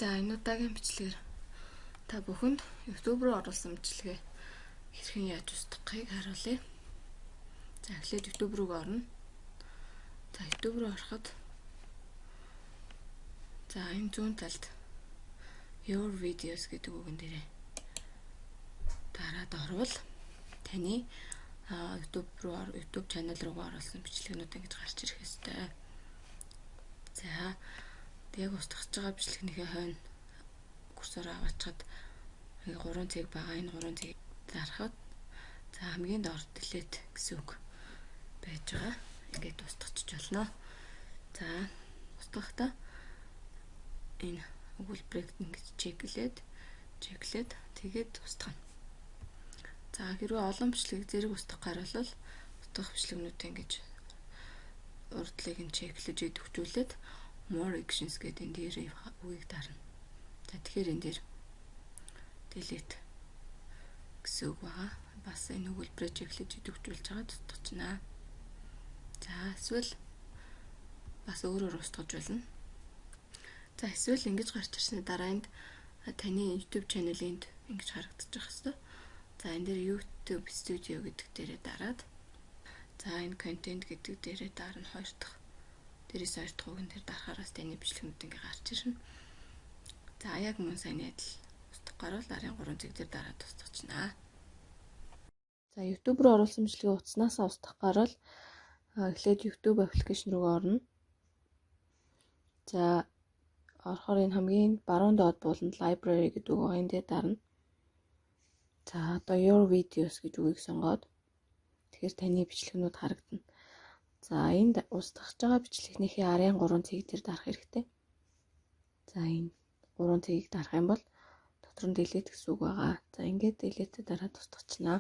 За, энэ удаагийн бичлэгээр та бүхэнд YouTube руу оруулсан бичлэгээ хэрхэн яаж устгахыг харуулъя. За, эхлээд YouTube руу орно. За, YouTube руу ороход, за, энэ зүүн талд "Your videos" гэдэг үгэн дээрээ дараад орвол таны YouTube руу, YouTube channel руугаа оруулсан бичлэгнүүд ингэж гарч ирэх ёстой. За, яг устгах байгаа бичлэгнийхээ хойно курсороо аваачаад ингээ гурван цэг байгаа. Энэ гурван цэгийг дарахад, за, хамгийн доор "delete" гэсэн үг байж байгаа. Ингээд устгачих болно. За, устгахдаа энэ өгүүлбэрийг ингэж check лээд тэгээд устгана. За, хэрвээ олон бичлэгийг зэрэг устгах гарвал устгах бичлэгнүүдээ ингэж урдлыг нь check лэж идэвхжүүлээд "more actions" гэдэг энэ дээр үгийг дарна. За, тэгэхээр энэ дээр "delete" гэсэн үг байгаа. Бас энэ өгүүлбэрээ check лэж идэвхжүүлж байгаа устгачнаа. За, эсвэл бас өөрөөр устгаж болно. За, эсвэл ингэж гарч ирсний дараа энд таны YouTube channel-ийн ингэж харагдчих хэвээр. За, энэ дээр "YouTube Studio" гэдэг дээрээ дараад, за, энэ "content" гэдэг дээрээ дарна, хоёр дахь. Дээрээс хоёр дахь үгэн дээр дарахаараас таны бичлэгнүүд ингээ гарч ирнэ. За, яг мөн саяны адил устгах гарвал арын гурван цэг дээр дараад устгачнаа. За, YouTube руу оруулсан бичлэгээ утаснаасаа устгах гарвал эхлээд YouTube application руу орно. За, орохоор энэ хамгийн баруун доод бууланд "library" гэдэг үг байгаа, энэ дээр дарна. За, одоо "your videos" гэж үгийг сонгоод, тэгэхээр таны бичлэгнүүд харагдана. За, энд устгах байгаа бичлэгнийхээ арын гурван цэг дээр дарах хэрэгтэй. За, энэ гурван цэгийг дарах юм бол дотор нь "delete" гэсэн үг байгаа. За, ингээд delete дараад устгачнаа.